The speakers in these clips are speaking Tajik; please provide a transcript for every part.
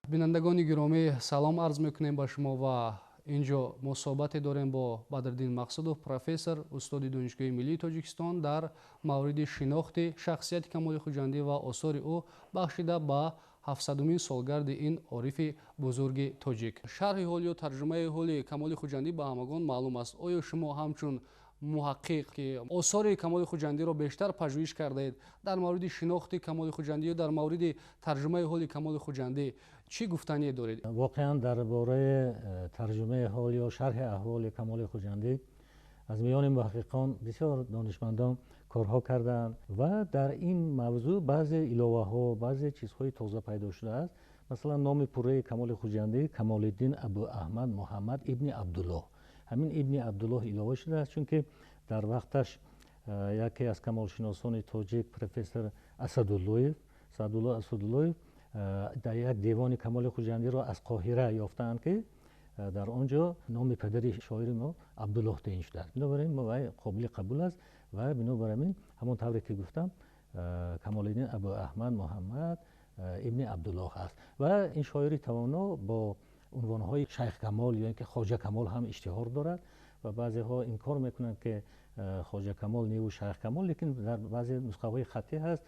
Бинандагони гиромӣ, салом арз мекунем ба шумо ва инҷо мо суҳбате дорем бо Бадриддин Мақсудов, профессор, устоди Донишгоҳи миллии Тоҷикистон, дар мавриди шинохти шахсияти Камоли Хуҷандӣ ва осори ӯ, бахшида ба 700-умин солгарди ин орифи бузурги тоҷик. Шарҳи ҳол ё тарҷумаи ҳоли Камоли Хуҷандӣ ба ҳамагон маълум аст. Оё шумо ҳамчун муҳаққиқ, ки осори Камоли Хуҷандиро бештар пажӯҳиш кардаед, дар мавриди шинохти Камоли Хуҷандӣ ё дар мавриди тарҷумаи ҳоли Камоли Хуҷандӣ чӣ гуфтание доред? Воқеан, дар бораи тарҷумаи ҳол ё шарҳи аҳволи Камоли Хуҷандӣ аз миёни муҳаққиқон бисёр донишмандон корҳо кардаанд ва дар ин мавзӯъ баъзе иловаҳо, баъзе чизҳои тоза пайдо шудааст. Масалан, номи пурраи Камоли Хуҷандӣ Камолиддин Абу Аҳмад Муҳаммад ибни Абдуллоҳ. Ҳамин ибни Абдуллоҳ илова шудааст, чунки дар вақташ яке аз камолшиносони тоҷик, профессор Асадуллоев, Саъдулло Асадуллоев, дар як девони Камоли Хуҷандиро аз Қоҳира ёфтаанд, ки дар он ҷо номи падари шоири мо Абдуллоҳ таъин шудааст. Бинобар ин вай қобили қабул аст ва бинобар ин ҳамон тавре ки гуфтам, Камолиддин Абу Аҳмад Муҳаммад ибни Абдуллоҳ аст. Ва ин шоири тавоно бо унвонҳои Шайх Камол ё ин ки Хоҷа Камол ҳам иштиҳор дорад ва баъзеҳо инкор мекунанд, ки Хоҷа Камол неву Шайх Камол, лекин дар баъзе нусхаҳои хаттӣ ҳаст,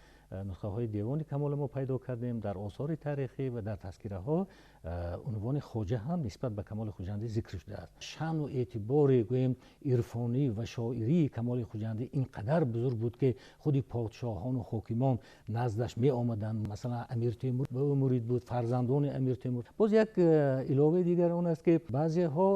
нусхаҳои девони Камоли мо пайдо кардем, дар осори таърихӣ ва дар тазкираҳо унвони хоҷа ҳам нисбат ба Камоли Хуҷандӣ зикр шудааст. Шаъну эътибори, гӯем, ирфонӣ ва шоирии Камоли Хуҷандӣ ин қадар бузург буд, ки худи подшоҳону ҳокимон наздаш меомаданд. Масалан, Амир Темур ба ӯ мурид буд, фарзандони Амир Темур. Боз як иловаи дигар он аст, ки баъзеҳо,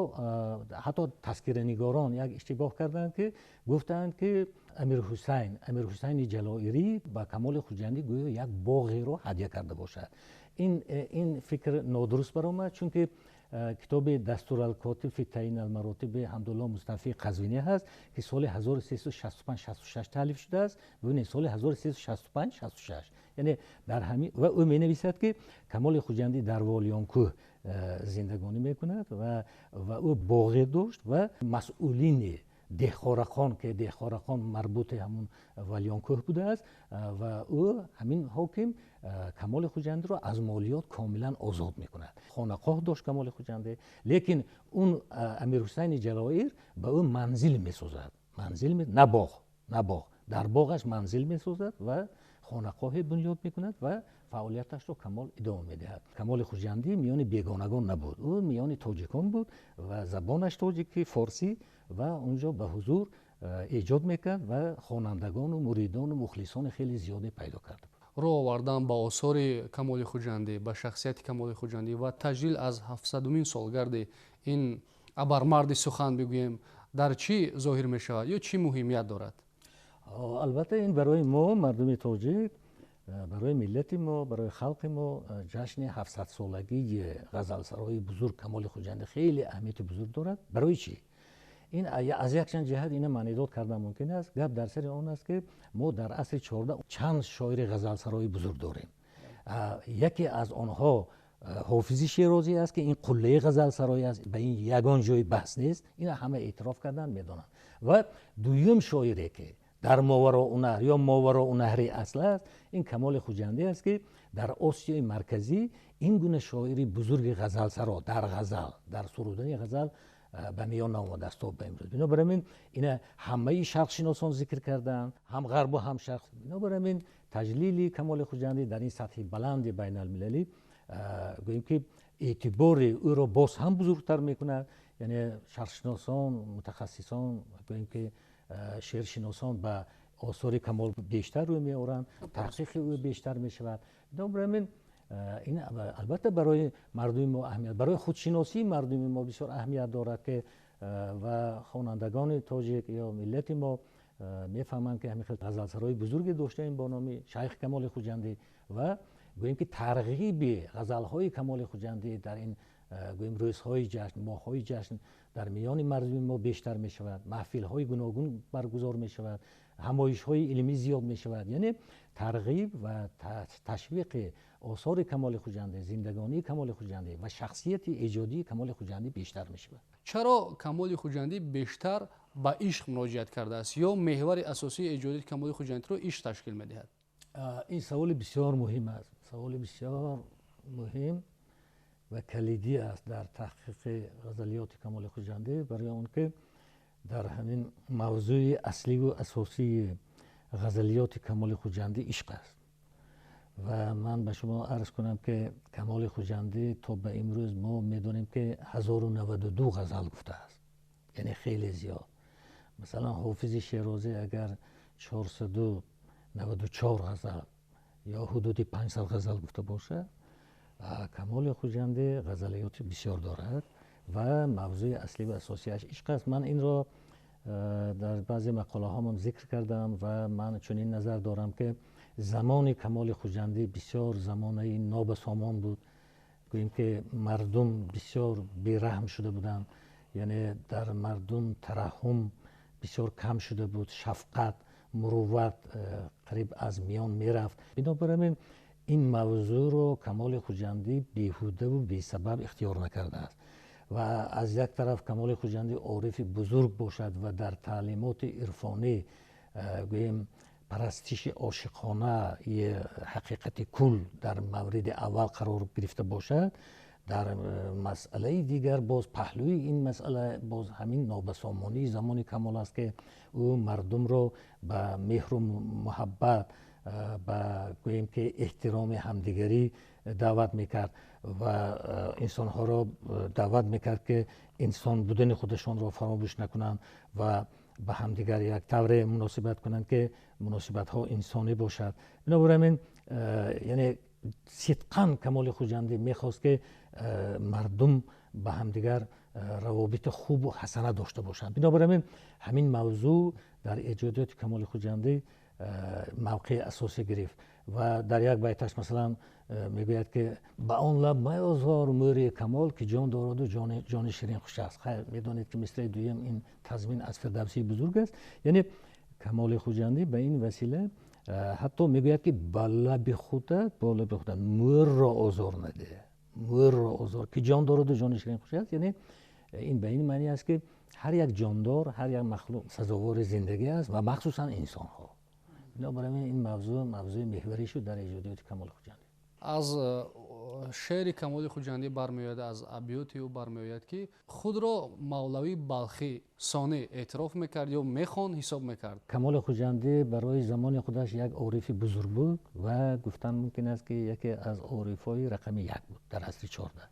ҳатто тазкиранигорон, як иштибоҳ карданд, ки гуфтаанд, ки Амир Ҳусайн, Амир Ҳусайни Ҷалоирӣ ба Камоли Хуҷандӣ гӯё як боғеро ҳадя карда бошад. Ин фикр нодуруст баромад, чунки китоби Дастуралкотиб фи таъин алмаротиби Ҳамдулло Мустафии Қазвинӣ ҳаст, ки соли 1365-66 таълиф шудааст. Бибинед, соли 1365-66, яъне дар ҳамин, ва ӯ менависад, ки Камоли Хуҷандӣ дар Волиёнкӯҳ зиндагонӣ мекунад ва ӯ боғе дошт ва масъулини Деҳхорахон, ки Деҳхорахон марбути ҳамун Валиёнкӯҳ будааст, ва ӯ, ҳамин ҳоким, Камоли Хуҷандиро аз молиёт комилан озод мекунад. Хонақоҳ дошт Камоли Хуҷандӣ, лекин он Амирҳусайни Ҷалоир ба ӯ манзил месозад, манзил, на боғ, на боғ, дар боғаш манзил месозад ва хонақоҳе бунёд мекунад ва фаъолияташро Камол идома медиҳад. Камоли Хуҷандӣ миёни бегонагон набуд, ӯ миёни тоҷикон буд ва забонаш тоҷикӣ, форсӣ, ва онҷо ба ҳузур эҷод мекард ва хонандагону муридону мухлисони хеле зиёде пайдо карда буд. Рӯ овардан ба осори Камоли Хуҷандӣ, ба шахсияти Камоли Хуҷандӣ ва таҷлил аз 700-умин солгарди ин абармарди сухан бигӯем, дар чӣ зоҳир мешавад ё чӣ муҳимият дорад? Албатта, ин барои мо, мардуми тоҷик, барои миллати мо, барои халқи мо ҷашни 700-солагии ғазалсарои бузург Камоли Хуҷандӣ хеле аҳамияти бузург дорад. Барои чӣ? Ин аз якчанд ҷиҳат ина маънидод кардан мумкин аст. Гап дар сари он аст, ки мо дар асри 14 чанд шоири ғазалсарои бузург дорем. Яке аз онҳо Ҳофизи Шерозӣ аст, ки ин қуллаи ғазалсароӣ аст, ба ин ягон ҷои баҳс нест, ина ҳама эътироф карданд, медонанд. Ва дуюм шоире, ки дар Мовароуннаҳр ё Мовароуннаҳри асл аст, ин Камоли Хуҷандӣ аст, ки дар Осиёи Марказӣ ин гуна шоири бузурги ғазалсаро дар ғазал, дар сурудани ғазал ба миён наомадааст то ба имрӯз. Бинобар ин ина ҳамаи шарқшиносон зикр карданд, ҳам ғарбу ҳам шарқ. Бинобар ин таҷлили Камоли Хуҷандӣ дар ин сатҳи баланди байналмилалӣ, гӯем ки, эътибори ӯро боз ҳам бузургтар мекунад. Яъне шарқшиносон, мутахассисон, гӯем ки шеършиносон ба осори Камол бештар рӯ меоранд, таҳқиқи ӯ бештар мешавад. Бинобар ин ин албатта барои мардуми мо аҳамият, барои худшиносии мардуми мо бисёр аҳамият дорад, ки ва хонандагони тоҷик ё миллати мо мефаҳманд, ки ҳамин хел ғазалсарои бузурге доштаем бо номи Шайх Камоли Хуҷандӣ ва гӯем ки тарғиби ғазалҳои Камоли Хуҷандӣ дар ин, гӯем, рӯзҳои ҷашн, моҳҳои ҷашн дар миёни мардуми мо бештар мешавад, маҳфилҳои гуногун баргузор мешавад, ҳамоишҳои илмӣ зиёд мешавад. Яъне тарғиб ва ташвиқи осори Камоли Хуҷандӣ, зиндагонии Камоли Хуҷандӣ ва шахсияти эҷодии Камоли Хуҷандӣ бештар мешавад. Чаро Камоли Хуҷандӣ бештар ба ишқ муроҷиат кардааст ё меҳвари асосии эҷодияти Камоли Хуҷандиро ишқ ташкил медиҳад? Ин саволи бисёр муҳим аст, саволи бисёр муҳим. ва калидӣ аст дар таҳқиқи ғазалиёти Камоли Хуҷандӣ, барои он ки дар ҳамин мавзӯи аслию асосии ғазалиёти Камоли Хуҷандӣ ишқ аст. Ва ман ба шумо арз кунам, ки Камоли Хуҷандӣ то ба имрӯз мо медонем, ки 1092 ғазал гуфтааст, яъне хеле зиёд. Масалан, Ҳофизи Шерозӣ агар 494 ғазал ё ҳудуди 500 ғазал гуфта бошад, Камоли Хуҷандӣ ғазалиёти бисёр дорад ва мавзӯи аслӣ ва асосияш ишқ аст. Ман инро дар баъзе мақолаҳомам зикр кардам ва ман чунин назар дорам, ки замони Камоли Хуҷандӣ бисёр замонаи нобасомон буд. Гӯем ки мардум бисёр бераҳм шуда буданд, яъне дар мардум тараҳҳум бисёр кам шуда буд, шафқат, мурувват қариб аз миён мерафт. Бинобар ин ин мавзӯъро Камоли Хуҷандӣ беҳудаву бесабаб ихтиёр накардааст. Ва аз як тараф Камоли Хуҷандӣ орифи бузург бошад ва дар таълимоти ирфонӣ, гӯем, парастиши ошиқонаи ҳақиқати кул дар мавриди аввал қарор гирифта бошад, дар масъалаи дигар боз паҳлӯи ин масъала боз ҳамин нобасомонии замони Камол аст, ки ӯ мардумро ба меҳру муҳаббат, ба, гӯем ки, эҳтироми ҳамдигарӣ даъват мекард ва инсонҳоро даъват мекард, ки инсон будани худашонро фаромӯш накунанд ва ба ҳамдигар як тавре муносибат кунанд, ки муносибатҳо инсонӣ бошад. Бинобар ин, яъне сидқан Камоли Хуҷандӣ мехост, ки мардум ба ҳамдигар равобити хубу ҳасана дошта бошанд. Бинобар ин ҳамин мавзӯъ дар эҷодиёти Камоли Хуҷандӣ мавқеи асосӣ гирифт. Ва дар як байташ, масалан, мегӯяд, ки ба он лаб майозор мӯри Камол, ки ҷон дораду ҷони ширин хуш аст. Хайр, медонед, ки мисраи дуюм ин тазмин аз Фирдавсии бузург аст. Яъне Камоли Хуҷандӣ ба ин васила ҳатто мегӯяд, ки ба лаби худат, бо лаби худат мӯрро озор надеҳ, мӯрро озор, ки ҷон дораду ҷони ширин хуш аст. Яъне ин ба ин маъни аст, ки ҳар як ҷондор, ҳар як махлуқ сазовори зиндагӣ аст ва махсусан инсонҳо. Бинобар ин ин мавзӯъ мавзӯи меҳварӣ шуд дар эҷодиёти Камоли Хуҷандӣ. Аз шеъри Камоли Хуҷандӣ бармеояд, аз абёти ӯ бармеояд, ки худро Мавлавии Балхӣ сонӣ эътироф мекард ё мехон ҳисоб мекард. Камоли Хуҷандӣ барои замони худаш як орифи бузург буд ва гуфтан мумкин аст, ки яке аз орифҳои рақами як буд дар асри 14.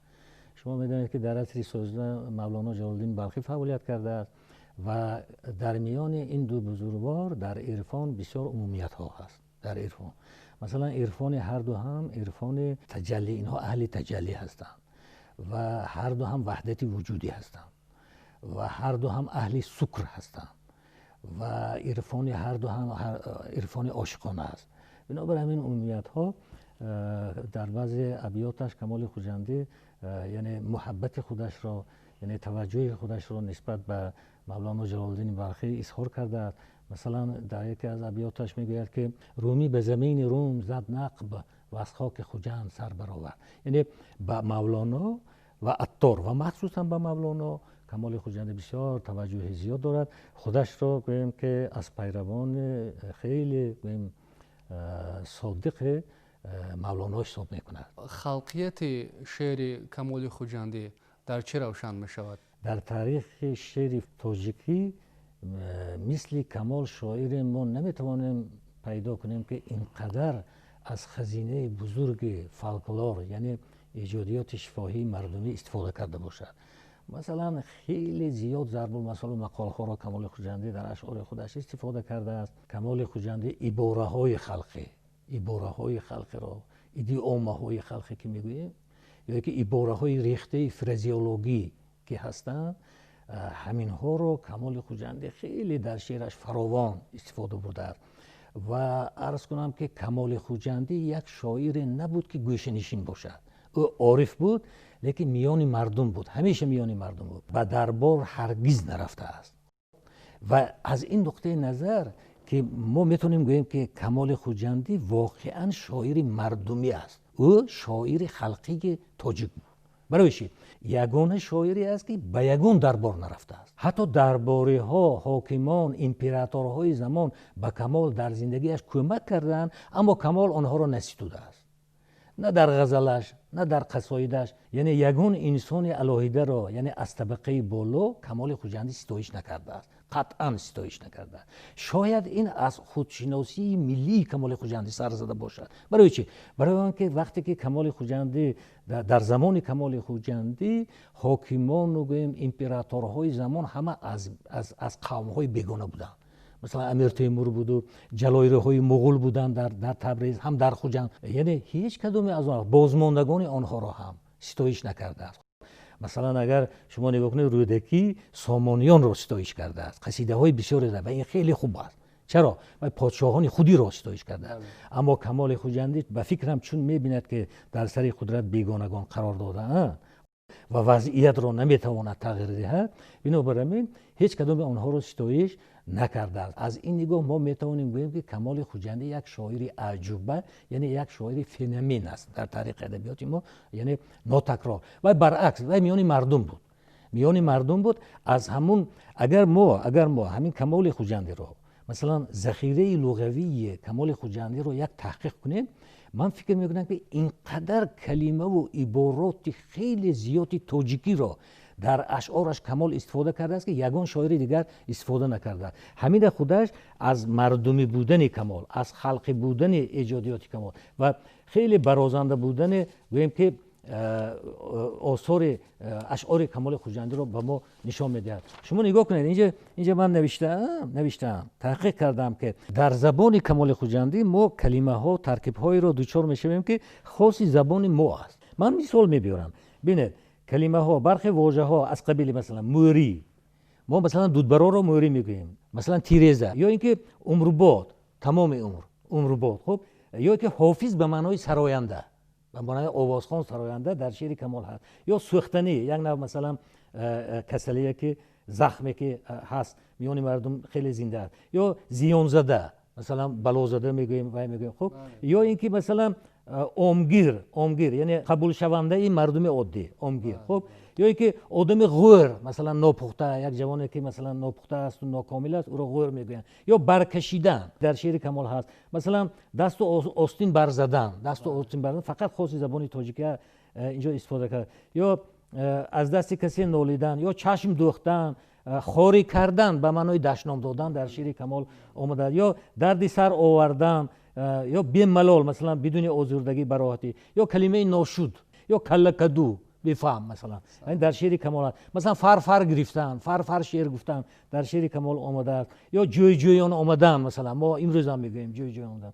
Шумо медонед, ки дар асри 13 Мавлоно Ҷалолиддин Балхӣ фаъолият кардааст ва дар миёни ин ду бузургвор дар ирфон бисёр умумиятҳо ҳаст. Дар ирфон, масалан, ирфони ҳарду ҳам ирфони таҷаллӣ, инҳо аҳли таҷаллӣ ҳастанд ва ҳарду ҳам ваҳдати вуҷудӣ ҳастанд ва ҳарду ҳам аҳли сукр ҳастанд ва ирфони ҳарду ҳам ирфони ошиқона аст. Бинобар ҳамин умумиятҳо дар баъзе абёташ Камоли Хуҷандӣ, яъне муҳаббати худашро, яъне таваҷҷӯҳи худашро нисбат ба Мавлоно Ҷалолиддини Балхӣ изҳор кардааст. Масалан, дар яке аз абёташ мегӯяд, ки Румӣ ба замини Рум зад нақб ва аз хоки Хуҷанд сар баровард. Яъне ба Мавлоно ва Аттор ва махсусан ба Мавлоно Камоли Хуҷандӣ бисёр таваҷҷӯҳи зиёд дорад. Худашро, гӯем ки, аз пайравони хеле, гӯем, содиқи Мавлоно ҳисоб мекунад. Халқияти шеъри Камоли Хуҷандӣ дар чӣ равшан мешавад? Дар таърихи шеъри тоҷикӣ мисли Камол шоире мо наметавонем пайдо кунем, ки ин қадар аз хазинаи бузурги фолклор, яъне эҷодиёти шифоҳии мардумӣ, истифода карда бошад. Масалан, хеле зиёд зарбулмасалу мақолҳоро Камоли Хуҷандӣ дар ашъори худаш истифода кардааст. Камоли Хуҷандӣ ибораҳои халқиро, идиомаҳои халқе ки мегӯем, ё ки ибораҳои рехтаи фразеологӣ ки ҳастанд, ҳаминҳоро Камоли Хуҷандӣ хеле дар шеъраш фаровон истифода бурдааст. Ва арз кунам, ки Камоли Хуҷандӣ як шоире набуд, ки гӯшанишин бошад. Ӯ ориф буд, лекин миёни мардум буд, ҳамеша миёни мардум буд, ба дарбор ҳаргиз нарафтааст. Ва аз ин нуқтаи назар ки мо метавонем гӯем, ки Камоли Хуҷандӣ воқеан шоири мардумӣ аст. Ӯ шоири халқии тоҷик буд. Барои чӣ? Ягона шоире аст, ки ба ягон дарбор нарафтааст. Ҳатто дарбориҳо, ҳокимон, императорҳои замон ба Камол дар зиндагиаш кӯмак карданд, аммо Камол онҳоро наситудааст. На дар ғазалаш, на дар қасоидаш, яъне ягон инсони алоҳидаро, яъне аз табақаи боло Камоли Хуҷандӣ ситоиш накардааст, қатъан ситоиш накардааст. Шояд ин аз худшиносии миллии Камоли Хуҷандӣ сар зада бошад. Барои чӣ? Барои он ки вақте ки Камоли Хуҷандӣ дар замони Камоли Хуҷандӣ ҳокимону гӯем императорҳои замон ҳама аз қавмҳои бегона буданд. Масалан, Амир Темур буду ҷалоираҳои муғул буданд дар Табриз, ҳам дар Хуҷанд. Яъне ҳеҷ кадоме аз онҳо бозмондагони онҳоро ҳам ситоиш накардааст. Масалан, агар шумо нигоҳ кунед, Рӯдакӣ сомониёнро ситоиш кардааст, қасидаҳои бисёре ва ин хеле хуб аст. Чаро? Ва подшоҳони худиро ситоиш кардааст. Аммо Камоли Хуҷандӣ ба фикрам чун мебинад, ки дар сари қудрат бегонагон қарор додаанд ва вазъиятро наметавонад тағйир диҳад, бинобар ҳамин ҳеҷ кадоме онҳоро ситоиш накардааст. Аз ин нигоҳ мо метавонем гӯем, ки Камоли Хуҷандӣ як шоири аҷуба, яъне як шоири феномен аст дар таърихи адабиёти мо, яъне нотакрор. Вай баръакс, вай миёни мардум буд, миёни мардум буд. Аз ҳамун агар мо ҳамин Камоли Хуҷандиро, масалан, захираи луғавии Камоли Хуҷандиро як таҳқиқ кунем, ман фикр мекунам, ки ин қадар калимаву ибороти хеле зиёди тоҷикиро дар ашъораш Камол истифода кардааст, ки ягон шоири дигар истифода накардааст. Ҳамина худаш аз мардумӣ будани Камол, аз халқӣ будани эҷодиёти Камол ва хеле барозанда будани, гӯем ки, осори ашъори Камоли Хуҷандиро ба мо нишон медиҳад. Шумо нигоҳ кунед, инҷа ман навиштаам, таҳқиқ кардам, ки дар забони Камоли Хуҷандӣ мо калимаҳо, таркибҳоеро дучор мешавем, ки хоси забони мо аст. Ман мисол мебиёрам. Бинед, калимаҳо, бархе вожаҳо аз қабили, масалан, мӯрӣ. Мо, масалан, дудбароро мӯрӣ мегӯем, масалан, тиреза, ё ин ки умрбод, тамоми умр, умрбод. Хуб, ё ки ҳофиз ба маънои сароянда, ба маънои овозхон, сароянда дар шеъри Камол ҳаст. Ё сӯхтанӣ, як нав, масалан, касалие ки захме ки ҳаст, миёни мардум хеле зинда аст. Ё зиёнзада, масалан, балозада мегӯем, вай мегӯем. Хуб, ё ин ки, масалан, омгир, омгир яъне қабулшавандаи мардуми оддӣ, омгир. Хуб, ё ин ки одами ғӯр, масалан, нопухта, як ҷавоне ки, масалан, нопухта асту нокомил аст, ӯро ғӯр мегӯянд. Ё баркашидан дар шеъри Камол ҳаст. Масалан, дасту остин барзадан, дасту остин барзадан фақат хоси забони тоҷикия инҷо истифода кард. Ё аз дасти касе нолидан, ё чашм дӯхтан, хорӣ кардан ба маънои дашном додан дар шеъри Камол омадааст. Ё дарди сар овардан, ё бемалол, масалан, бидуни озурдагӣ, бароҳатӣ. Ё калимаи ношуд, ё каллакаду, бефаҳм, масалан, дар шеъри Камол аст. Масалан, фарфар гирифтан, фарфар шеър гуфтан дар шеъри Камол омадааст. Ё ҷӯйҷӯён омадан, масалан, мо имрӯзам мегӯем ҷӯйҷӯён омадан.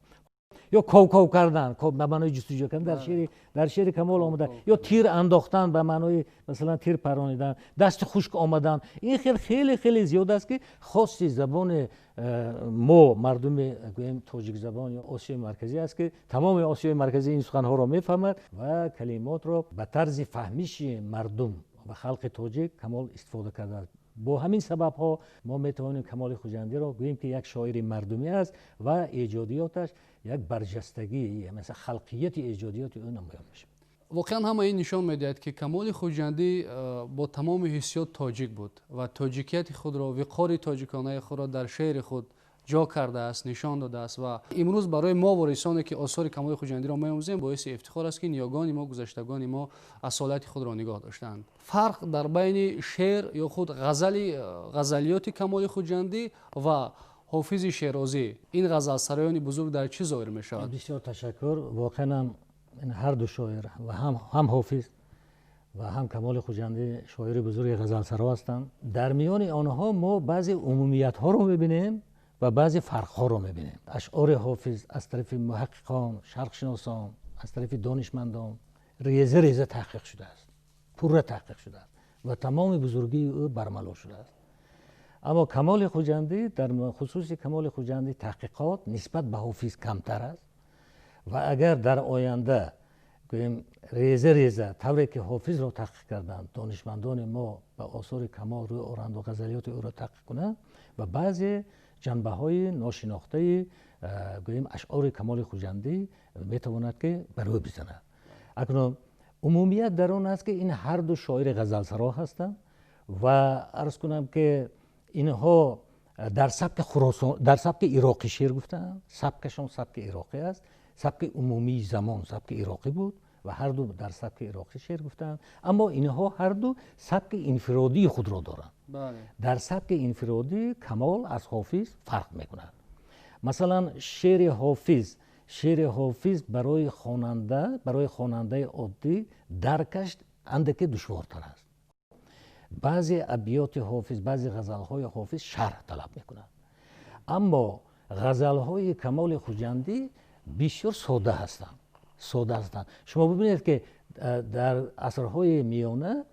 Ё ков-ков кардан, ба маънои ҷустуҷӯ кардан дар шеъри Камол омада. Ё тир андохтан ба маънои, масалан, тир паронидан, дасти хушк омадан. Ин хел хеле хеле зиёд аст, ки хоси забони мо, мардуми, гӯем, тоҷикзабон ё Осиёи Марказӣ аст, ки тамоми Осиёи Марказӣ ин суханҳоро мефаҳмад ва калимотро ба тарзи фаҳмиши мардум ва халқи тоҷик Камол истифода кардааст. Бо ҳамин сабабҳо мо метавонем Камоли Хуҷандиро гӯем, ки як шоири мардумӣ аст ва эҷодиёташ як барҷастагӣ, масалан, халқияти эҷодиёти ӯ намоён мешавад. Воқеан, ҳама ин нишон медиҳад, ки Камоли Хуҷандӣ бо тамоми ҳиссиёт тоҷик буд ва тоҷикияти худро, виқори тоҷиконаи худро дар шеъри худ ҷо кардааст, нишон додааст. Ва имрӯз барои мо, ворисоне ки осори Камоли Хуҷандиро меомӯзем, боиси ифтихор аст, ки ниёгони мо, гузаштагони мо асолати худро нигоҳ доштаанд. Фарқ дар байни шеър ё худ ғазали, ғазалиёти Камоли Хуҷандӣ ва Ҳофизи Шерозӣ, ин ғазалсароёни бузург, дар чӣ зоҳир мешавад? Бисёр ташаккур. Воқеан ҳар ду шоир ва ҳам Ҳофиз ва ҳам Камоли Хуҷандӣ шоири бузурги ғазалсаро ҳастанд. Дар миёни онҳо мо баъзе умумиятҳоро мебинем ва баъзе фарқҳоро мебинем. Ашъори Ҳофиз аз тарафи муҳаққиқон, шарқшиносон, аз тарафи донишмандон реза реза таҳқиқ шудааст, пурра таҳқиқ шудааст ва тамоми бузургии ӯ бармало шудааст. Аммо Камоли Хуҷандӣ, дар хусуси Камоли Хуҷандӣ таҳқиқот нисбат ба Ҳофиз камтар аст. Ва агар дар оянда, гӯем, реза реза, тавре ки Ҳофизро таҳқиқ карданд, донишмандони мо ба осори Камол рӯй оранд ва ғазалиёти ӯро таҳқиқ кунанд, ва баъзе ҷанбаҳои ношинохтаи, гӯем, ашъори Камоли Хуҷандӣ метавонад ки ба рӯй бизанад. Акнун умумият дар он аст, ки ин ҳар ду шоири ғазалсаро ҳастанд ва арз кунам, ки инҳо дар сабки Хуросон, дар сабки ироқӣ шеър гуфтаанд. Сабкашон сабки ироқӣ аст. Сабки умумии замон сабки ироқӣ буд ва ҳар ду дар сабки ироқӣ шеър гуфтаанд, аммо инҳо ҳар ду сабки инфиродии худро доранд. Дар сабки инфиродӣ Камол аз Ҳофиз фарқ мекунад. Масалан, шеъри Ҳофиз барои хонандаи оддӣ даркаш андаке душвортар аст. Баъзе абёти Ҳофиз, баъзе ғазалҳои Ҳофиз шарҳ талаб мекунад, аммо ғазалҳои Камоли Хуҷандӣ бисёр сода ҳастанд. Шумо бибинед, ки дар асрҳои миёна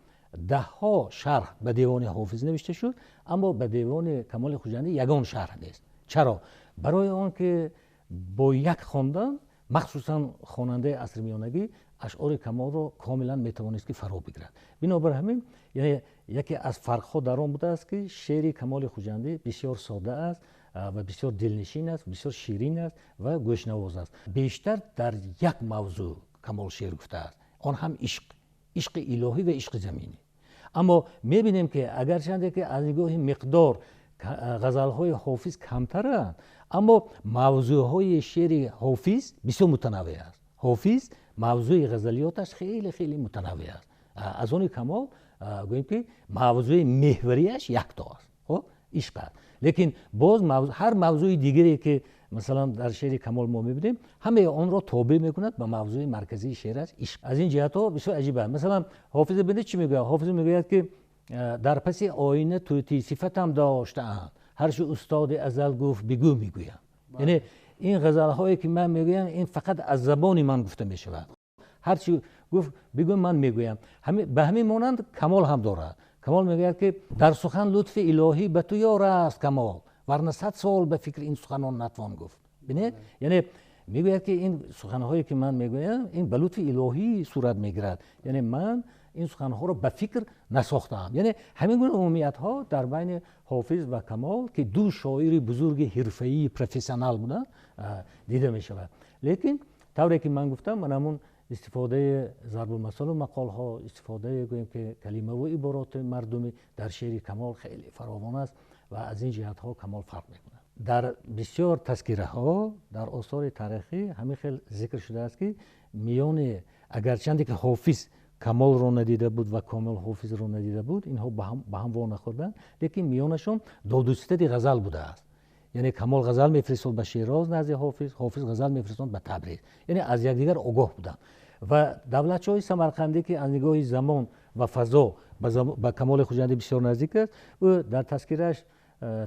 даҳҳо шарҳ ба Девони Ҳофиз навишта шуд, аммо ба Девони Камоли Хуҷандӣ ягон шарҳ нест. Чаро? Барои он ки бо як хондан, махсусан хонандаи асри миёнагӣ, ашъори Камолро комилан метавонист, ки фаро бигирад. Бинобар ҳамин, яъне яке аз фарқҳо дар он будааст, ки шеъри Камоли Хуҷандӣ бисёр сода аст ва бисёр дилнишин аст, бисёр ширин аст ва гӯшнавоз аст. Бештар дар як мавзӯъ Камол шеър гуфтааст, он ҳам ишқ, ишқи илоҳӣ ва ишқи заминӣ. Аммо мебинем, ки агарчанде ки аз нигоҳи миқдор ғазалҳои Ҳофиз камтаранд, аммо мавзӯъҳои шеъри Ҳофиз бисёр мутанаввеъ аст. Ҳофиз мавзӯи ғазалиёташ хеле хеле мутанаввеъ аст. Аз они Камол гӯем, ки мавзӯи меҳварияш якто аст, хоб, ишқ аст, лекин боз ҳар мавзӯи дигаре, ки масалан дар шеъри Камол мо мебинем, ҳамаи онро тобеъ мекунад ба мавзӯи марказии шеъраш, ишқ. Аз ин ҷиҳатҳо бисёр аҷиб аст. Масалан, Ҳофиз бинед, чӣ мегӯяд. Ҳофиз мегӯяд, ки дар паси оина тӯтӣ сифатам доштаанд, ҳарчи устоди азал гуфт бигӯ мегӯям. Яъне ин ғазалҳое, ки ман мегӯям, ин фақат аз забони ман гуфта мешавад, ҳарчи гуфт бигӯ, ман мегӯям. Ба ҳамин монанд Камол ҳам дорад. Камол мегӯяд, ки дар сухан лутфи илоҳӣ ба ту ёр аст, Камол, варна 100 сол ба фикр ин суханон натвон гуфт. Бинед, яъне мегӯяд, ки ин суханҳое, ки ман мегӯям, ин ба лутфи илоҳӣ сурат мегирад, яъне ман ин суханҳоро ба фикр насохтаам. Яъне ҳамин гуна умумиятҳо дар байни Ҳофиз ва Камол, ки ду шоири бузурги ҳирфаии профессионал буданд, дида мешавад. Лекин тавре ки ман гуфтам, ман ҳамун истифодаи зарбулмасалу мақолҳо, истифодаи, гӯем ки, калимаву ибороти мардумӣ дар шеъри Камол хеле фаровон аст ва аз ин ҷиҳатҳо Камол фарқ мекунад. Дар бисёр тазкираҳо, дар осори таърихӣ ҳамин хел зикр шудааст, ки миёни, агарчанде ки Ҳофиз Камолро надида буд ва Камол Ҳофизро надида буд, инҳо ба ҳам во нахӯрданд, лекин миёнашон додуситади ғазал будааст. Яъне Камол ғазал мефиристод ба Шероз назди Ҳофиз, Ҳофиз ғазал мефиристод ба Табриз, яъне аз якдигар огоҳ буданд. Ва Давлатшоҳи Самарқандӣ, ки аз нигоҳи замон ва фазо ба Камоли Хуҷандӣ бисёр наздик аст, ӯ дар тазкираш,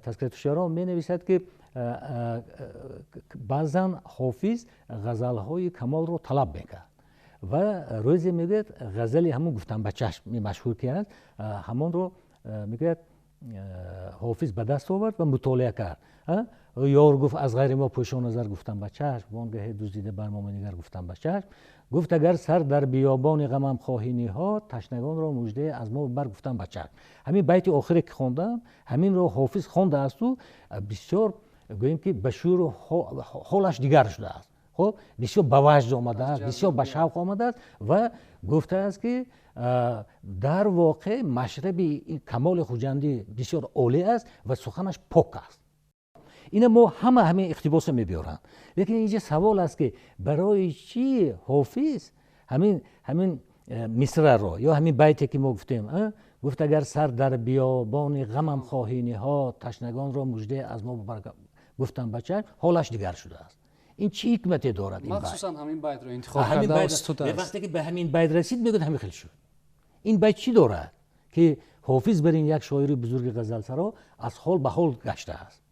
Тазкиратушшуаро, менависад, ки баъзан Ҳофиз ғазалҳои Камолро талаб мекард ва рӯзе, мегӯяд, ғазали ҳамун «Гуфтам ба чашм» машҳур ки аст, ҳамонро, мегӯяд, Ҳофиз ба даст овард ва мутолиа кард. Ёр гуфт: «Аз ғайри мо пӯшон назар», гуфтам ба чашм, вонгаҳе дуздида бар мо нигар, гуфтам ба чашм. Гуфт: «Агар сар дар биёбони ғамам хоҳӣ ниҳод, ташнагонро муждае аз мо бар», гуфтам ба чашм. Ҳамин байти охире, ки хондам, ҳаминро Ҳофиз хондаасту бисёр, гӯем ки, ба шӯру ҳолаш дигар шудааст. Хоб, бисёр ба ваҷд омадааст, бисёр ба шавқ омадааст ва гуфтааст, ки дар воқеъ машраби Камоли Хуҷандӣ бисёр олӣ аст ва суханаш пок аст. Ина мо ҳама ҳамин иқтибосро мебиёранд, лекин инҷа савол аст, ки барои чӣ Ҳофиз ҳамин мисраро ё ҳамин байте, ки мо гуфтем, гуфт: «Агар сар дар биёбони ғамам хоҳӣ ниҳод, ташнагонро муждае аз мо», гуфтам ба чашм, ҳолаш дигар шудааст. Ин чӣ ҳикмате дорад? Махсусан ҳамин байтро интихоб карда. Вақте ки ба ҳамин байт расид, мегӯяд, ҳамин хел шуд. Ин байт чӣ дорад, ки Ҳофиз бар ин як шоири бузурги ғазалсаро аз ҳол ба ҳол гаштааст?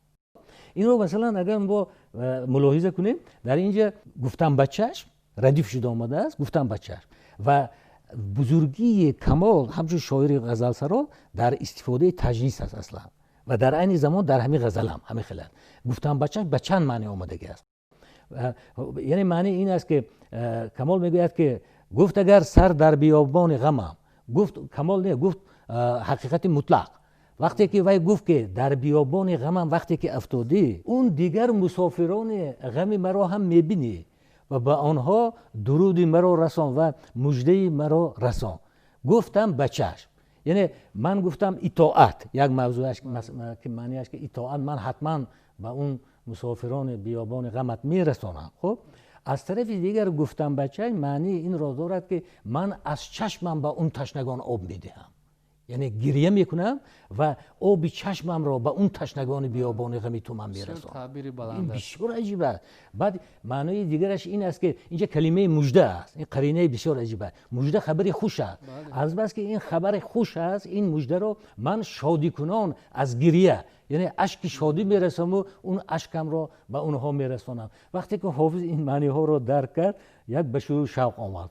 Инро, масалан, агар мо мулоҳиза кунем, дар инҷа «гуфтам ба чашм» радиф шуда омадааст. «Гуфтам ба чашм» ва бузургии Камол ҳамчун шоири ғазалсаро дар истифодаи таҷнис аст аслан ва дар айни замон дар ҳамин ғазалам ҳамин хел аст. «Гуфтам ба чашм» ба чанд маъне омадагӣ аст. Яъне маъни ин аст, ки Камол мегӯяд, ки гуфт: «Агар сар дар биёбони ғамам», гуфт Камол не, гуфт ҳақиқати мутлақ. Вақте ки вай гуфт, ки дар биёбони ғамам вақте ки афтодӣ, он дигар мусофирони ғами маро ҳам мебинӣ ва ба онҳо дуруди маро расон ва муждаи маро расон. «Гуфтам ба чашм», яъне ман гуфтам итоат, як мавзӯаш ки маънияш ки итоат, ман ҳатман ба он мусофирони биёбони ғамат мерасонам. Хуб, Аз тарафи дигар гуфтам бача маънии инро дорад, ки ман аз чашмам ба он ташнагон об медиҳам, яъне гиря мекунам ва оби чашмамро ба он ташнагони биёбони ғами ту ман мерасонам. Ин бисёр аҷиб аст. Баъд маънои дигараш ин аст, ки инҷа калимаи мужда аст. Ин қаринаи бисёр аҷиб аст. Мужда хабари хуш аст. Аз бас ки ин хабари хуш аст, ин муждаро ман шодикунон аз гиря, яъне ашки шодӣ мерасонам, он ашкамро ба онҳо мерасонам. Вақте ки Ҳофиз ин маъниҳоро дарк кард, як ба шӯру шавқ омад.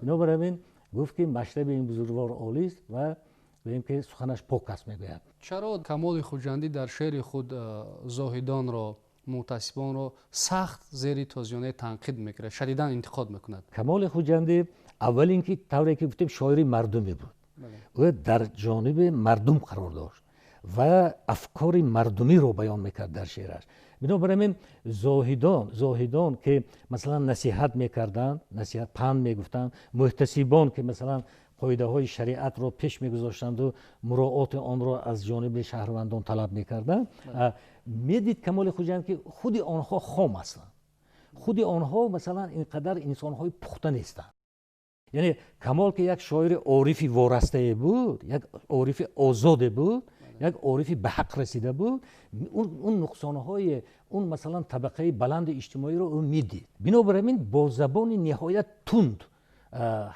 Бинобар ин гуфт, ки машраби ин бузургвор олист ва гӯем ки суханаш пок аст, мегӯяд. Чаро Камоли Хуҷандӣ дар шеъри худ зоҳидонро, муҳтасибонро сахт зери тозиёнаи танқид мекунад, шадидан интиқод мекунад? Камоли Хуҷандӣ аввал ин ки, тавре ки гуфтем, шоири мардумӣ буд. Ӯ дар ҷониби мардум қарор дошт ва афкори мардумиро баён мекард дар шеъраш. Бинобар ин зоҳидон ки масалан насиҳат мекарданд, насиҳат панд мегуфтанд, муҳтасибон ки масалан қоидаҳои шариатро пеш мегузоштанду муроати онро аз ҷониби шаҳрвандон талаб мекарданд, медид Камоли Хуҷанд, ки худи онҳо хом ҳастанд, худи онҳо масалан ин қадар инсонҳои пухта нестанд. Яъне Камол ки як шоири орифи ворастае буд, як орифи озоде буд, як орифи ба ҳақ расида буд, он нуқсонҳои он масалан табақаи баланди иҷтимоиро ӯ медид. Бинобар ин бо забони ниҳоят тунд,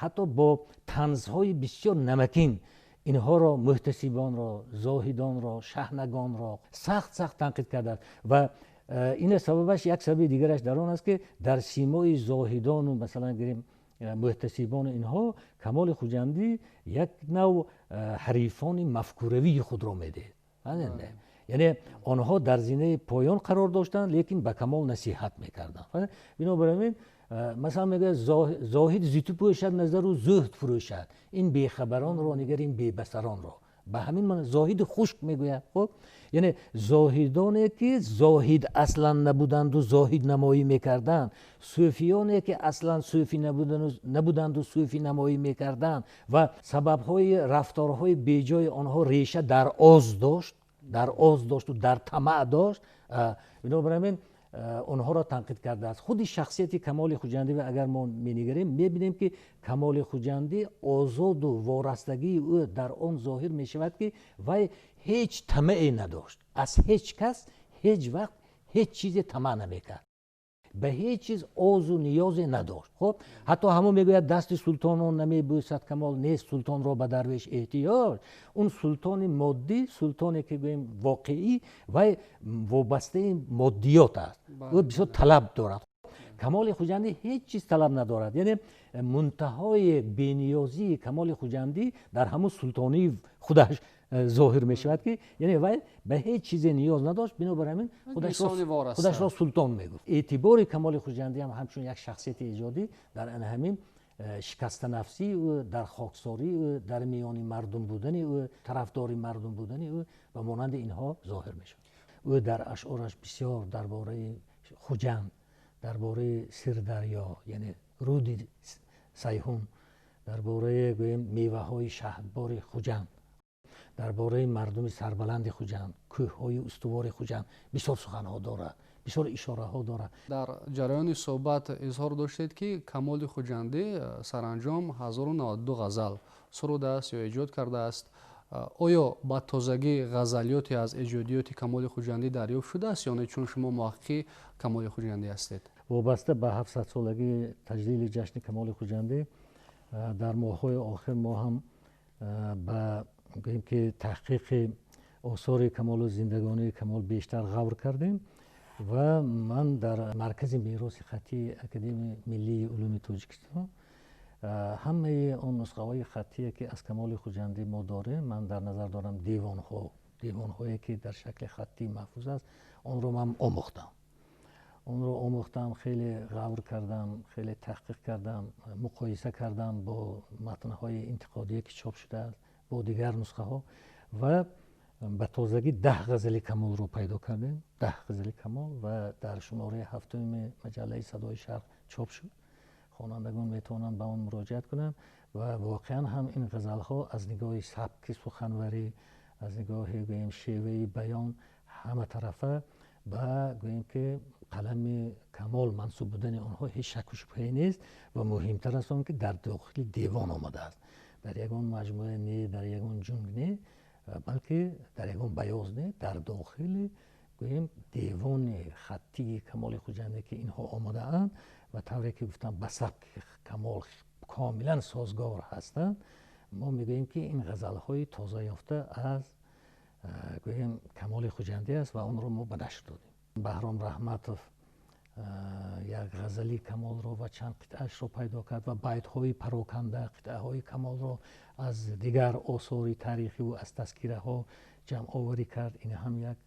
ҳатто бо танзҳои бисёр намакин инҳоро, муҳтасибонро, зоҳидонро, шаҳнагонро сахт сахт танқид кардааст. Ва ин сабабаш, як сабаби дигараш дар он аст, ки дар симои зоҳидону масалан гирем муҳтасибону инҳо Камоли Хуҷандӣ як нав ҳарифони мафкуравии худро медиҳад. Яъне онҳо дар зинаи поён қарор доштанд, лекин ба Камол насиҳат мекарданд. Бинобар ин масалан мегӯяд: зоҳид зи ту пӯшад назару зуҳд фурӯшад, ин бехабаронро нигар, ин бебасаронро. Ба ҳамин маъно зоҳиди хушк мегӯяд. Хуб, яъне зоҳидоне ки зоҳид аслан набуданду зоҳид намоӣ мекарданд, сӯфиёне ки аслан сӯфӣ набуданду сӯфӣ намоӣ мекарданд ва сабабҳои рафторҳои беҷои онҳо реша дар оз дошт, дар оз дошту дар тамаъ дошт. Бинобар ин онҳоро танқид кардааст. Худи шахсияти Камоли Хуҷандӣ агар мо менигарем, мебинем, ки Камоли Хуҷандӣ озоду ворастагии ӯ дар он зоҳир мешавад, ки вай ҳеҷ тамаъе надошт, аз ҳеҷ кас ҳеҷ вақт ҳеҷ чизе тамаъ намекард, ба ҳеҷ чиз озу ниёзе надошт. Хуб, ҳатто ҳамон мегӯяд: дасти султонон намебӯсад Камол, нест султонро ба дарвеш эҳтиёҷ. Он султони моддӣ, султоне ки гӯем воқеӣ, вай вобастаи моддиёт аст, ӯ бисёр талаб дорад. Камоли Хуҷандӣ ҳеҷ чиз талаб надорад. Яъне мунтаҳои бениёзии Камоли Хуҷандӣ дар ҳамон султонии худаш зоҳир мешавад, ки яъне вай ба ҳеҷ чизе ниёз надошт. Бинобар ҳамин худашро султон мегуфт. Эътибори Камоли Хуҷандӣ ҳам ҳамчун як шахсияти эҷодӣ дар ана ҳамин шикастанафсии ӯ, дар хоксории ӯ, дар миёни мардум будани ӯ, тарафдори мардум будани ӯ ва монанди инҳо зоҳир мешавад. Ӯ дар ашъораш бисёр дар бораи Хуҷанд, дар бораи Сирдарё, яъне руди Сайҳун, дар бораи гӯем меваҳои шаҳдбори Хуҷанд, дар бораи мардуми сарбаланди Хуҷанд, кӯҳҳои устувори Хуҷанд бисёр суханҳо дорад, бисёр ишораҳо дорад. Дар ҷараёни суҳбат изҳор доштед, ки Камоли Хуҷандӣ саранҷом 1092 ғазал сурудааст ё эҷод кардааст. Оё ба тозагӣ ғазалиёте аз эҷодиёти Камоли Хуҷандӣ дарёфт шудааст ё не, чун шумо муҳаққиқи Камоли Хуҷандӣ ҳастед? Вобаста ба 700-солагии таҷлили ҷашни Камоли Хуҷандӣ дар моҳҳои охир мо ҳам ба гӯем ки таҳқиқи осори Камолу зиндагонии Камол бештар ғавр кардем ва ман дар маркази мероси хаттии Академияи миллии улуми Тоҷикистон ҳамаи он нусхаҳои хаттие, ки аз Камоли Хуҷандӣ мо дорем, ман дар назар дорам девонҳо, девонҳое ки дар шакли хаттӣ маҳфуз аст, онро ман омӯхтам, онро омӯхтам, хеле ғавр кардам, хеле таҳқиқ кардам, муқоиса кардам бо матнҳои интиқодие, ки чоп шудааст, бо дигар нусхаҳо ва ба тозагӣ 10 ғазали Камолро пайдо кардем, 10 ғазали Камол, ва дар шумораи ҳафтуми маҷаллаи Садои Шарқ чоп шуд. Хонандагон метавонанд ба он муроҷиат кунанд ва воқеан ҳам ин ғазалҳо аз нигоҳи сабки суханварӣ, аз нигоҳи гӯем шеваи баён, ҳаматарафа ба гӯем ки қалами Камол мансуб будани онҳо ҳеҷ шакку шубҳае нест ва муҳимтар аст он ки дар дохили девон омадааст, дар ягон маҷмӯа не, дар ягон ҷунг не, балки дар ягон баёз не, дар дохили гӯем девони хаттии Камоли Хуҷандӣ ки инҳо омадаанд ва тавре ки гуфтам ба сабки Камол комилан созгор ҳастанд. Мо мегӯем ки ин ғазалҳои тоза ёфта аз гӯем Камоли Хуҷандӣ аст ва онро мо ба нашр додем. Баҳром Раҳматов як ғазали Камолро ва чанд қитъаашро пайдо кард ва байтҳои пароканда қитъаҳои Камолро аз дигар осори таърихиву аз тазкираҳо ҷамъоварӣ кард. Ин ҳам як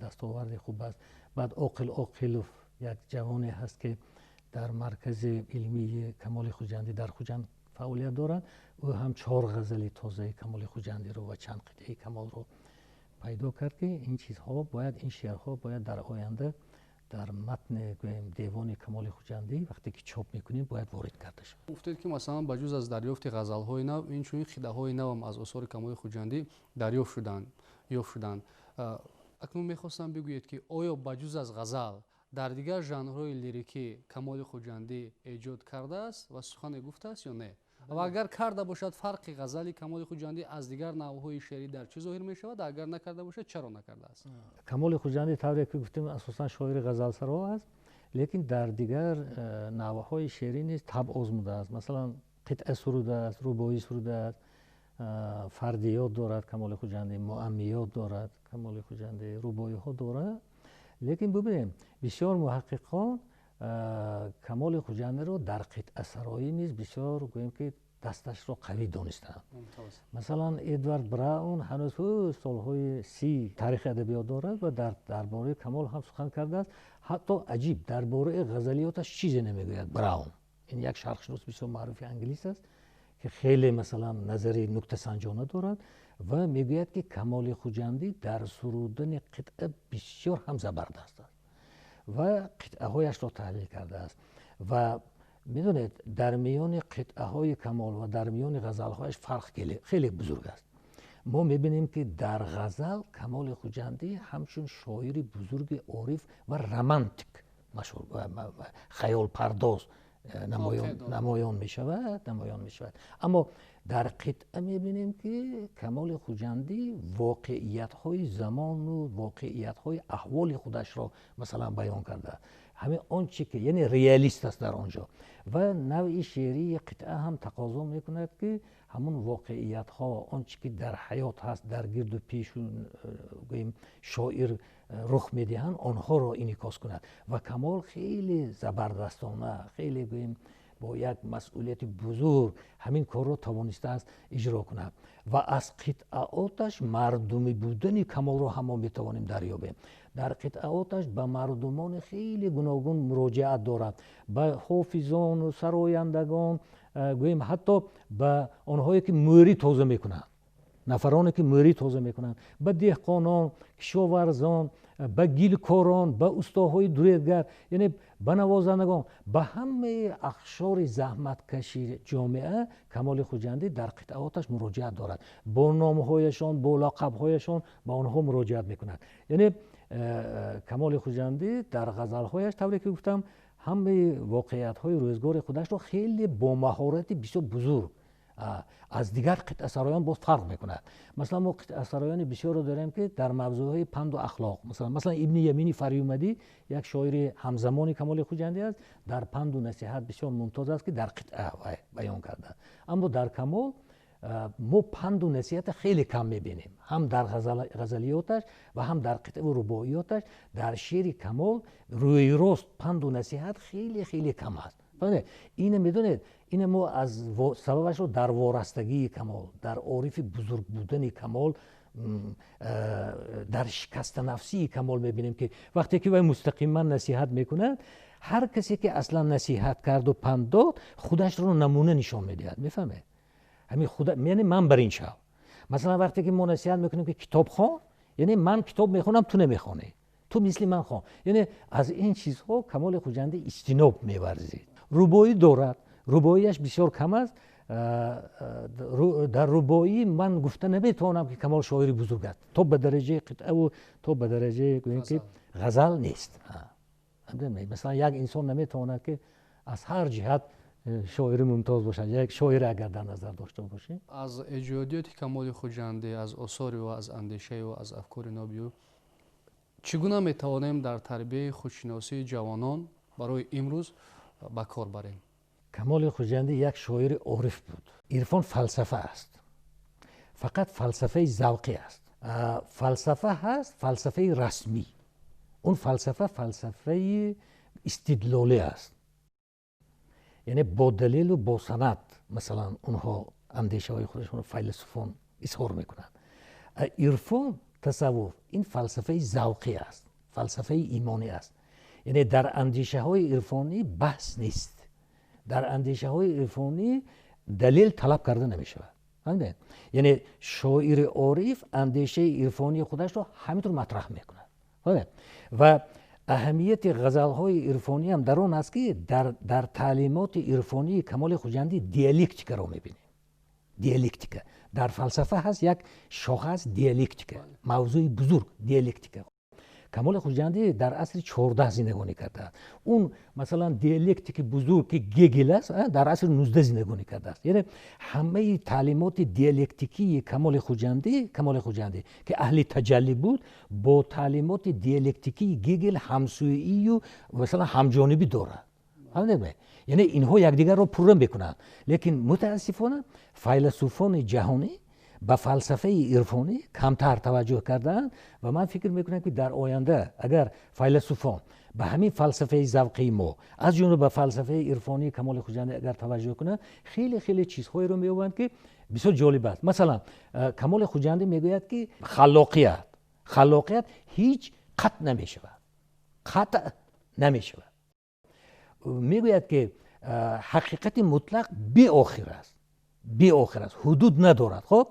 дастоварди хуб аст. Баъд Оқил Оқилов як ҷавоне ҳаст ки дар маркази илмии Камоли Хуҷандӣ дар Хуҷанд фаъолият дорад. Ӯ ҳам 4 ғазали тозаи Камоли Хуҷандиро ва чанд қитъаи Камолро пайдо кард ки ин чизҳо бояд, ин шеърҳо бояд дар оянда дар матни гӯем девони Камоли Хуҷандӣ вақте ки чоп мекунем бояд ворид карда шавад. Гуфтед ки масалан ба ҷуз аз дарёфти ғазалҳои нав инчунин қитъаҳои навам аз осори Камоли Хуҷандӣ дарёфт шуданд, ёфт шуданд. Акнун мехостам бигӯед ки оё ба ҷуз аз ғазал дар дигар жанрҳои лирикӣ Камоли Хуҷандӣ эҷод кардааст ва сухане гуфтааст ё не? Ва агар карда бошад, фарқи ғазали Камоли Хуҷандӣ аз дигар навъҳои шеърӣ дар чӣ зоҳир мешавад? Агар накарда бошад, чаро накардааст? Камоли Хуҷандӣ тавре ки гуфтем асосан шоири ғазалсаро аст, лекин дар дигар навъҳои шеърӣ низ табъ озмудааст. Масалан қитъа сурудааст, рубоӣ сурудааст, фардиёт дорад Камоли Хуҷандӣ, муаммиёт дорад Камоли Хуҷандӣ, рубоиҳо дорад. Лекин бибинем бисёр муҳаққиқон Камоли Хуҷандиро дар қитъасароӣ низ бисёр гӯем ки дасташро қавӣ донистаанд. Масалан Эдвард Браун ҳанӯз солҳои 30 таърихи адабиёт дорад ва дар бораи Камол ҳам сухан кардааст. Ҳатто аҷиб дар бораи ғазалиёташ чизе намегӯяд Браун. Ин як шарқшинос бисёр маъруфи англис аст ки хеле масалан назари нуктасанҷона дорад ва мегӯяд ки Камоли Хуҷандӣ дар сурудани қитъа бисёр ҳам забардаст аст ва қитъаҳояшро таҳлил кардааст. Ва медонед дар миёни қитъаҳои Камол ва дар миёни ғазалҳояш фарқ хеле бузург аст. Мо мебинем ки дар ғазал Камоли Хуҷандӣ ҳамчун шоири бузурги ориф ва романтик машҳур, хаёлпардоз намоён мешавад. Аммо дар қитъа мебинем ки Камоли Хуҷандӣ воқеиятҳои замону воқеиятҳои аҳволи худашро масалан баён кардааст. Ҳамин он чи ки яъне реалист аст дар он ҷо. Ва навъи шеърии қитъа ҳам тақозо мекунад ки ҳамун воқеиятҳо, он чи ки дар ҳаёт ҳаст, дар гирду пешу гӯем шоир рух медиҳанд, онҳоро инъикос кунад. Ва Камол хеле забардастона, хеле гӯем бо як масъулияти бузург ҳамин корро тавонистааст иҷро кунад. Ва аз қитъаоташ мардумӣ будани Камолро ҳам мо метавонем дарёбем. Дар қитъаоташ ба мардумони хеле гуногун муроҷиат дорад, ба ҳофизону сарояндагон, гӯем ҳатто ба онҳое ки мӯрӣ тоза мекунанд, нафароне ки мӯрӣ тоза мекунанд, ба деҳқонон, кишоварзон, ба гилкорон, ба устоҳои дуредгар, яъне ба навозандагон, ба ҳамаи ахшори заҳматкаши ҷомеа Камоли Хуҷандӣ дар қитъаоташ муроҷиат дорад. Бо номҳояшон, бо лақабҳояшон ба онҳо муроҷиат мекунад. Яъне Камоли Хуҷандӣ дар ғазалҳояш тавре ки гуфтам ҳамаи воқеиятҳои рӯзгори худашро хеле бо маҳорати бисёр бузург аз дигар қитъасароён боз фарқ мекунад. Масалан мо қитъасароёни бисёрро дорем ки дар мавзӯъҳои панду ахлоқ, масалан Ибни Ямини Фарюмадӣ як шоири ҳамзамони Камоли Хуҷандӣ аст, дар панду насиҳат бисёр мумтоз аст ки дар қитъа баён кардааст. Аммо дар Камол мо панду насиҳата хеле кам мебинем, ҳам дар ғазалиёташ ва ҳам дар қитъаву рубоиёташ. Дар шеъри Камол рӯи рост панду насиҳат хеле хеле кам аст. Ина медонед, ина мо аз сабабашро дар ворастагии Камол, дар орифи бузург будани Камол, дар шикастанафсии Камол мебинем ки вақте ки вай мустақиман насиҳат мекунад, ҳар касе ки аслан насиҳат карду панд дод, худашро намуна нишон медиҳад. Мефаҳмед? Ҳамин худа, яъне ман бар ин шав. Масалан вақте ки мо насиҳат мекунем ки китоб хон, яъне ман китоб мехонам, ту намехонӣ, ту мисли ман хон. Яъне аз ин чизҳо Камоли Хуҷандӣ иҷтиноб меварзид. Рубоӣ дорад, рубоияш бисёр кам аст. Дар рубоӣ ман гуфта наметавонам ки Камол шоири бузург аст, то ба дараҷаи қитъаву то ба дараҷаи гӯем ки ғазал нест. Масалан, як инсон наметавонад, ки аз ҳар ҷиҳат шоири мумтоз бошад. Як шоир агар дар назар дошта бошем. Аз эҷодиёти Камоли Хуҷандӣ, аз осори ӯ, аз андешаи ӯ, аз афкори ноби ӯ чӣ гуна метавонем дар тарбияи худшиносии ҷавонон барои имрӯз ба кор барем? Камоли Хуҷандӣ як шоири ориф буд. Ирфон фалсафа аст, фақат фалсафаи завқӣ аст. Фалсафа ҳаст, фалсафаи расмӣ. Он фалсафа фалсафаи истидлолӣ аст, яъне бо далелу бо санад, масалан, онҳо андешаҳои худашонро файласуфон изҳор мекунанд. Ирфон, тасаввуф, ин фалсафаи завқӣ аст, фалсафаи имонӣ аст. Яъне дар андешаҳои ирфонӣ баҳс нест, дар андешаҳои ирфонӣ далел талаб карда намешавад. Яъне шоири ориф андешаи ирфонии худашро ҳаминтур матраҳ мекунад. Ва аҳамияти ғазалҳои ирфониам дар он аст, ки дар таълимоти ирфонии Камоли Хуҷандӣ диалектикаро мебинем. Диалектика дар фалсафа ҳаст, як шоха аст диалектика, мавзӯи бузург диалектика. Камоли Хуҷандӣ дар асри 14 зиндагонӣ кардааст. Он, масалан, диалектики бузург, ки Гегел аст, дар асри 19 зиндагонӣ кардааст. Яъне ҳамаи таълимоти диалектикии Камоли Хуҷандӣ, ки аҳли таҷаллӣ буд, бо таълимоти диалектикии Гегел ҳамсӯию, масалан, ҳамҷонибӣ дорад. Яъне инҳо якдигарро пурра мекунанд. Лекин мутаассифона файласуфони ҷаҳонӣ ба фалсафаи ирфонӣ камтар таваҷҷӯҳ кардаанд. Ва ман фикр мекунам, ки дар оянда агар файласуфон ба ҳамин фалсафаи завқии мо, аз ҷумла ба фалсафаи ирфонии Камоли Хуҷандӣ агар таваҷҷӯҳ кунанд, хеле хеле чизҳоеро меёбанд, ки бисёр ҷолиб аст. Масалан, Камоли Хуҷандӣ мегӯяд, ки халоқият ҳеҷ қатъ намешавад, қатъ намешавад. Мегӯяд, ки ҳақиқати мутлақ беохир аст, беохир аст, ҳудуд надорад. Хоб,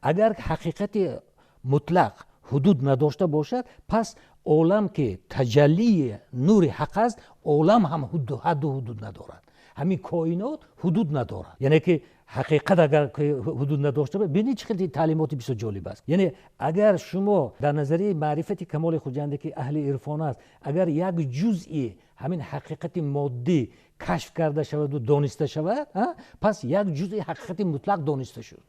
агар ҳақиқати мутлақ ҳудуд надошта бошад, пас олам, ки таҷаллии нури ҳақ аст, олам ҳам ҳадду ҳудуд надорад, ҳамин коинот ҳудуд надорад. Яъне ки ҳақиқат агар ҳудуд надошта, бинед, чӣ хеле таълимоти бисёр ҷолиб аст. Яъне агар шумо дар назарияи маърифати Камоли Хуҷандӣ, ки аҳли ирфон аст, агар як ҷузъи ҳамин ҳақиқати моддӣ кашф карда шаваду дониста шавад, пас як ҷузъи ҳақиқати мутлақ дониста шуд.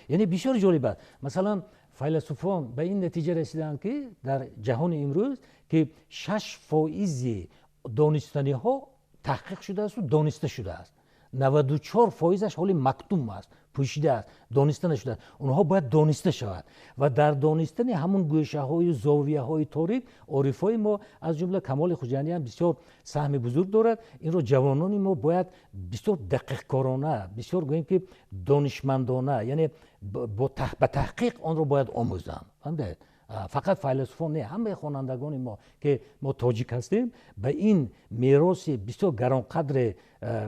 Яъне бисёр ҷолиб аст. Масалан, файласуфон ба ин натиҷа расиданд, ки дар ҷаҳони имрӯз ки 6 фоизи донистаниҳо таҳқиқ шудаасту дониста шудааст, 94 фоизаш ҳоли мактум аст, пӯшида аст, дониста нашудааст. Онҳо бояд дониста шавад. Ва дар донистани ҳамун гӯшаҳою зовияҳои торик орифҳои мо, аз ҷумла Камоли Хуҷандӣ ҳам бисёр саҳми бузург дорад. Инро ҷавонони мо бояд бисёр дақиқкорона, бисёр, гӯем ки, донишмандона, яъне ба таҳқиқ онро бояд омӯзанд. Фаҳмидед? Фақат файласуфон не, ҳамаи хонандагони мо, ки мо тоҷик ҳастем, ба ин мероси бисёр гаронқадре,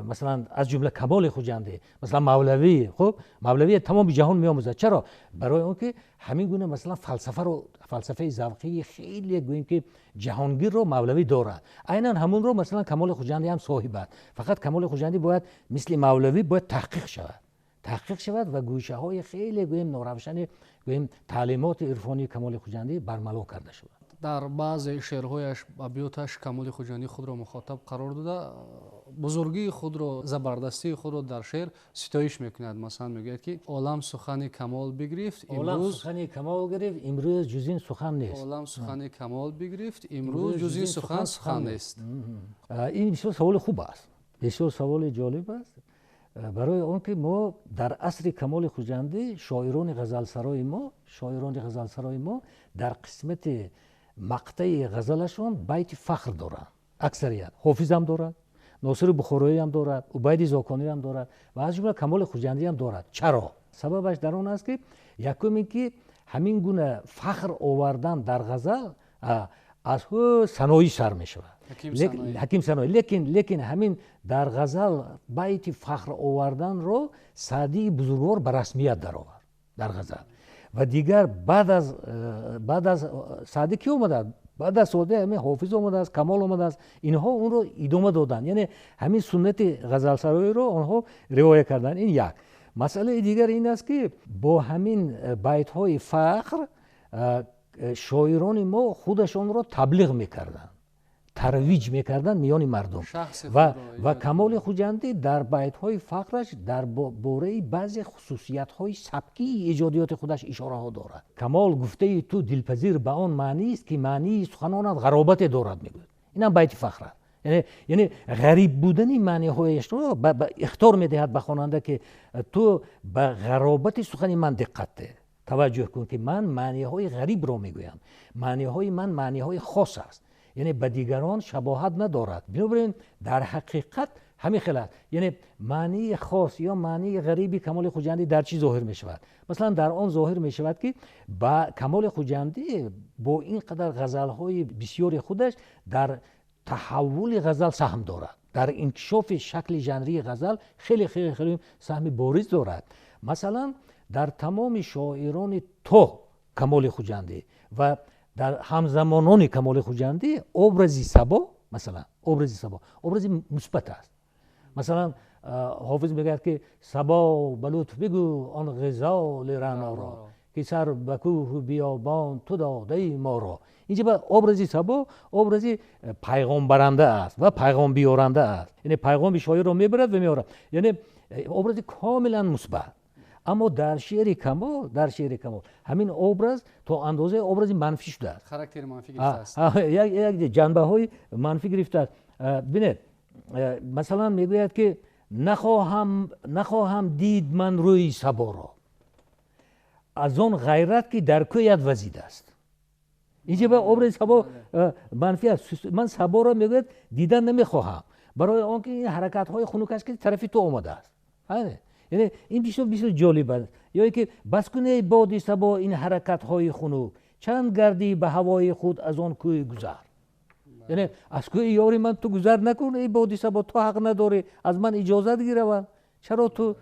масалан, аз ҷумла Камоли Хуҷандӣ, масалан, Мавлавӣ. Хуб, Мавлавӣ тамоми ҷаҳон меомӯзад. Чаро? Барои он ки ҳамин гуна, масалан, фалсафаро, фалсафаи завқии хеле, гӯем ки, ҷаҳонгирро Мавлавӣ дорад. Айнан ҳамунро, масалан, Камоли Хуҷандӣ ҳам соҳиб аст. Фақат Камоли Хуҷандӣ бояд мисли Мавлавӣ бояд таҳқиқ шавад, таҳқиқ шавад ва гӯшаҳои хеле, гӯем, норавшани, гӯем, таълимоти ирфонии Камоли Хуҷандӣ бармало карда шавад. Дар баъзе шеърҳояш, абёташ Камоли Хуҷандӣ худро мухотаб қарор дода, бузургии худро, забардастии худро дар шеър ситоиш мекунад. Масалан, мегӯяд, ки олам сухани Камол бигирифт. Олам сухани Камол гирифт, имрӯз ҷуз ин сухан нест. Олам сухани Камол бигирифт, имрӯз ҷуз ин сухан сухан нест. Ин бисёр саволи хуб аст, бисёр саволи ҷолиб аст, барои он ки мо дар асри Камоли Хуҷандӣ шоирони ғазалсарои мо дар қисмати мақтаи ғазалашон байти фахр доранд аксарият. Ҳофизам дорад, Носири Бухороиам дорад, Убайди Зокониам дорад ва аз ҷумла Камоли Хуҷандиам дорад. Чаро? Сабабаш дар он аст, ки якум ин ки ҳамин гуна фахр овардан дар ғазал аз Саноӣ сар мешавад, Ҳаким Саноӣ. Лекин ҳамин дар ғазал байти фахр оварданро Саъдии бузургвор ба расмият даровард дар ғазал. Ва дигар баъд аз Саъдӣ ки омадааст? Баъд аз Саъдӣ ҳамин Ҳофиз омадааст, Камол омадааст. Инҳо онро идома доданд, яъне ҳамин суннати ғазалсароиро онҳо риоя карданд. Ин як масъалаи дигар ин аст, ки бо ҳамин байтҳои фахр шоирони мо худашонро таблиғ мекарданд. Тарвиҷ мекарданд миёни мардум. Ва Камоли Хуҷандӣ дар байтҳои фахраш дар бораи баъзе хусусиятҳои сабкии эҷодиёти худаш ишораҳо дорад. Камол гуфтаи ту дилпазир ба он маънист, ки маънии суханонат ғаробате дорад, мегӯяд. Инам байти фахр аст. Яъне ғариб будани маъниҳояшро ихтор медиҳад ба хонанда, ки ту ба ғаробати сухани ман диққат деҳ, таваҷҷӯҳ кун, ки ман маъниҳои ғарибро мегӯям, маъниҳои ман маъниҳои хос аст, яъне ба дигарон шабоҳат надорад. Бинобар ин дар ҳақиқат ҳамин хел аст. Яъне маънии хос ё маънии ғариби Камоли Хуҷандӣ дар чӣ зоҳир мешавад? Масалан, дар он зоҳир мешавад, ки ба Камоли Хуҷандӣ бо ин қадар ғазалҳои бисёри худаш дар таҳаввули ғазал саҳм дорад, дар инкишофи шакли жанрии ғазал хеле хеле хеле саҳми бориз дорад. Масалан, дар тамоми шоирони то Камоли Хуҷандӣ ва дар ҳамзамонони Камоли Хуҷандӣ образи сабо, масалан, образи сабо образи мусбат аст. Масалан, Ҳофиз мегӯяд, ки сабо ба лутф бигӯ он ғизоли раъноро, ки сар ба кӯҳу биёбон ту додаи моро. Инҷа ба образи сабо образи пайғомбаранда аст ва пайғомбиёранда аст, яъне пайғоми шоирро мебарад ва меорад, яъне образи комилан мусбат. Аммо дар шеъри Камол ҳамин образ то андозаи образи манфӣ шудааст. Характери манфӣ гирифтааст. Як ҷанбаҳои манфӣ гирифтааст. Бинед, масалан, мегӯяд, ки нахоҳам дид ман рӯи саборо аз он ғайрат, ки дар кӯят вазидааст. Инҷа ба образи сабо манфӣ аст. Ман саборо, мегӯяд, дидан намехоҳам, барои он ки ин ҳаракатҳои хунук аст, ки тарафи ту омадааст. Яъне ин бисёр бисёр ҷолиб аст. Ё ки бас кун, эй боди сабо, ин ҳаракатҳои хунук, чанд гардӣ ба ҳавои худ аз он кӯй гузар. Яъне аз кӯи ёри ман ту гузар накун, эй боди сабо, ту ҳақ надорӣ, аз ман иҷозат гиравад. Чаро ту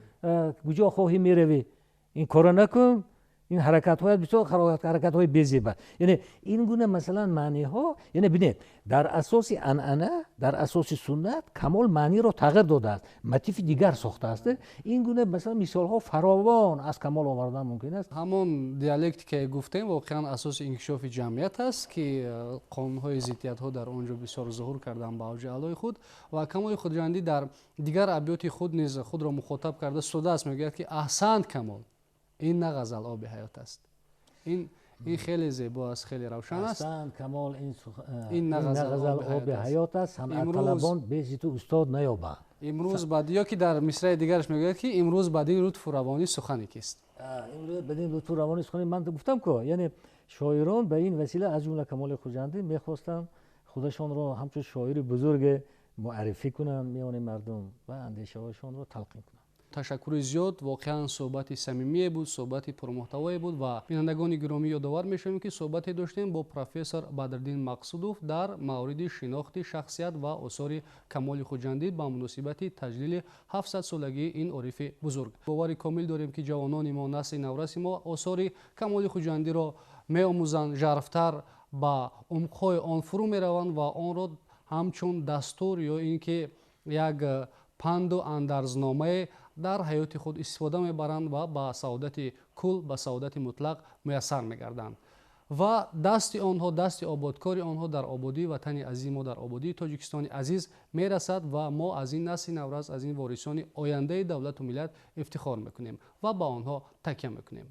куҷо хоҳӣ меравӣ? Ин кора накун, ин ҳаракатҳоят бисёр ҳаракатҳои безеб аст. Яъне ин гуна, масалан, маъниҳо. Яъне бинед, дар асоси анъана, дар асоси суннат Камол маъниро тағйир додааст, мотиви дигар сохтааст. Ин гуна, масалан, мисолҳо фаровон аз Камол овардан мумкин аст. Ҳамон диалектикае гуфтем, воқеан асоси инкишофи ҷамъият аст, ки қонунҳои зиддиятҳо дар он ҷо бисёр зуҳур карданд ба авҷи аълои худ. Ва Камоли Хуҷандӣ дар дигар абёти худ низ худро мухотаб карда содааст, мегӯяд, ки аҳсант, Камол, ин на ғазал, оби ҳаёт аст. Ин хеле зебо аст, хеле равшан аст. Аҳсант, Камол, ин на ғазал, оби ҳаёт аст, санъатталабон бези ту устод наёбанд. Имрӯз бад ё ки дар мисраи дигараш мегӯяд, ки имрӯз бадин лутфу равонӣ сухане кист. Имрӯз бадин лутфу равонӣ сухани. Ман гуфтам ко, яъне шоирон ба ин васила, аз ҷумла Камоли Хуҷандӣ, мехостанд худашонро ҳамчун шоири бузурге муаррифӣ кунанд миёни мардум ва андешаҳояшонро талқин кунанд. Ташаккури зиёд, воқеан суҳбати самимие буд, суҳбати пурмуҳтавое буд. Ва бинандагони гиромӣ, ёдовар мешавем, ки суҳбате доштем бо профессор Бадриддин Мақсудов дар мавриди шинохти шахсият ва осори Камоли Хуҷандӣ ба муносибати таҷлили 700 солагии ин орифи бузург. Бовари комил дорем, ки ҷавонони мо, насли навраси мо осори Камоли Хуҷандиро меомӯзанд, жарфтар ба умқҳои он фурӯ мераванд ва онро ҳамчун дастур ё ин ки як панду андарзномае дар ҳаёти худ истифода мебаранд ва ба саодати кул, ба саодати мутлақ муяссар мегарданд. Ва дасти онҳо, дасти ободкори онҳо дар ободии ватани азизи мо, дар ободии Тоҷикистони азиз мерасад. Ва мо аз ин насли наврас, аз ин ворисони ояндаи давлату миллат ифтихор мекунем ва ба онҳо такя мекунем.